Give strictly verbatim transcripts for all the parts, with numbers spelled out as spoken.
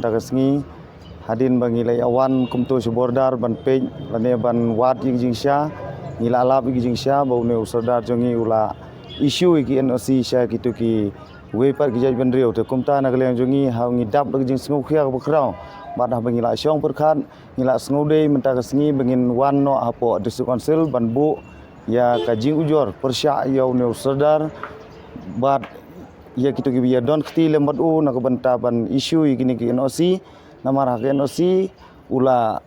Ta ka sngi hadien ba ngi la ïa wan kumto sha border ban peit lane ban wad ïa ki jingshisha, ngi la lap ïa ki jingshisha ba une u sordar jong ngi u la issue ïa ki N O C sha kito kiwei pat ki jaitbynriew. Te kumta na ka liang jong ngi ha ngi dap da ka jingsngewkhia kaba khraw bad haba ngi la shong pyrkhat ngi la sngewdei mynta ka sngi ba ngin wan noh hapoh District Council ban buh ïa ka jingujor pyrshah ïa une u sordar bad ïa kito kiba ïa don kti lem bad u na ka bynta ban issue ïa kine ki N O C. Namar ha ka N O C u la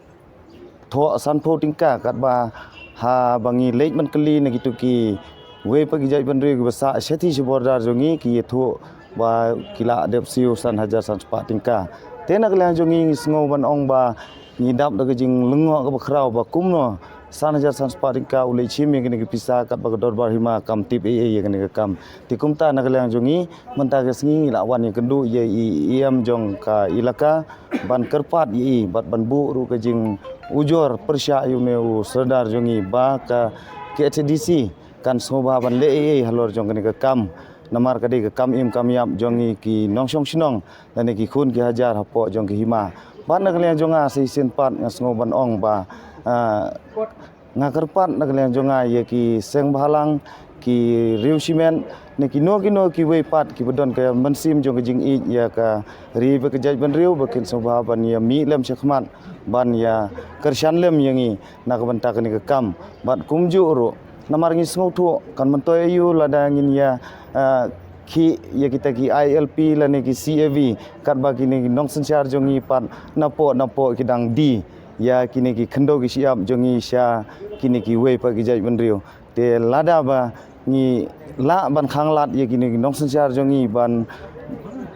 thoh sanphew tyngka, katba haba ngi leit ban kylli na kito kiwei pat ki jaitbynriew kiba sah shathie sha border jong ngi ki ïathuh ba ki la dep siew san hajar san spah tyngka. Te na ka liang jong ngi ngi sngew ban ong ba ngi dap da ka jinglyngngoh kaba khraw ba kumno san hajar san spah tyngka u leit shim ïa kine ki pisa katba ka dorbar hima kam tip ei ei ïa kane ka kam. Te kumta na ka liang jong ngi mynta ka sngi ngi la wan ïakynduh ïa i E M jong ka ilaka ban kyrpad ïa i bad ban buh ruh ka jingujor pyrshah ïa une u sordar jong ngi ba ka K H A D C kan sngewbha ban leh ei ei halor jong kane ka kam. Namar ka dei ka kam im kam ïap jong ngi ki nongshong shnong lane ki khun ki hajar hapoh jong ki hima. Bad na ka liang jong nga sa shisien pat nga sngew ban ong ba, ah, nga kyrpad na ka liang jong nga ïa ki seng bhalang, ki riew shimet, ne kino kino kiwei pat kiba don ka mynsiem jong ka jingïeit ïa ka ri bad ka jaitbynriew ba kin sngewbha ban ïa mih lem shakhmat ban ïa kyrshan lem ïa ngi na ka bynta kane ka kam. Bad kumjuh ruh namar ngi sngewthuh kan myntoi aïu lada ngin ïa, ah, khih ïa kita ki I L P lane ki C A V katba kine ki nongsynshar jong ngi pat napoh napoh ki dang die ïa kine ki khyndew ki shyiap jong ngi sha kine kiwei pat ki jaitbynriew. Te lada ba ngi lah ban khanglad ïa kine ki nongsynshar jong ngi ban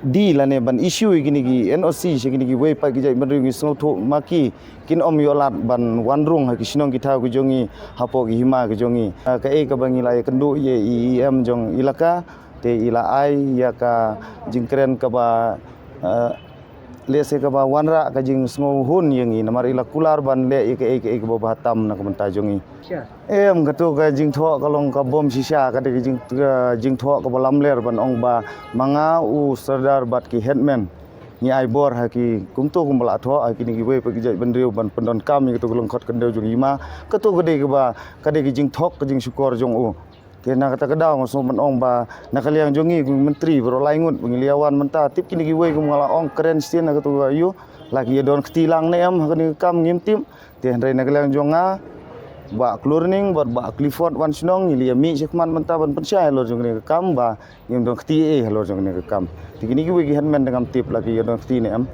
die lane ban issue ïa kine ki N O C sha kine kiwei pat ki jaitbynriew ngi sngewthuh ma ki kin ym ïoh lad ban wan rung ha ki shnong ki thaw ki jong ngi hapoh ki hima ki jong ngi. Ah, kaei kaba ngi la ïakynduh ïa i E M jong ilaka te i la ai ïa ka jingkren kaba, ah, lehse kaba wanrah ka jingsngewhun ïa ngi namar i la kular ban leh ïa kaei kaei kaba bha tam na ka bynta jong ngi. Em, kato ka jingthoh ka long ka bym shisha, ka dei ka jing, ka jingthoh kaba lamler ban ong ba ma nga u sordar bad ki headman ngi ai bor ha ki kumto kumba la thoh ha kine kiwei pat ki jaitbynriew ban pyndonkam ïa kato ka lyngkhot khyndew jong i ma. Kato ka dei kaba, ka dei ka jingthok ka jingshukor jong u. Te na kata ka daw nga sngew ban ong ba na ka liang jong ngi ki myntri baroh lai ngut ba ngi la ïa wan mynta, tip kine kiwei kum nga la ong kren shisien na kato ka aïu, la ki ïa don kti lang ne em ha kane ka kam ngim tip. Te hynrei na ka liang jong nga Bah Klurning bad Bah Clifford Wanshnong ngi la ïa mih shakhmat mynta ban pynshai halor jong kane ka kam ba ngim don kti ei ei halor jong kane ka kam. Te kine kiwei ki headman te ngam tip la ki ïa don kti ne em.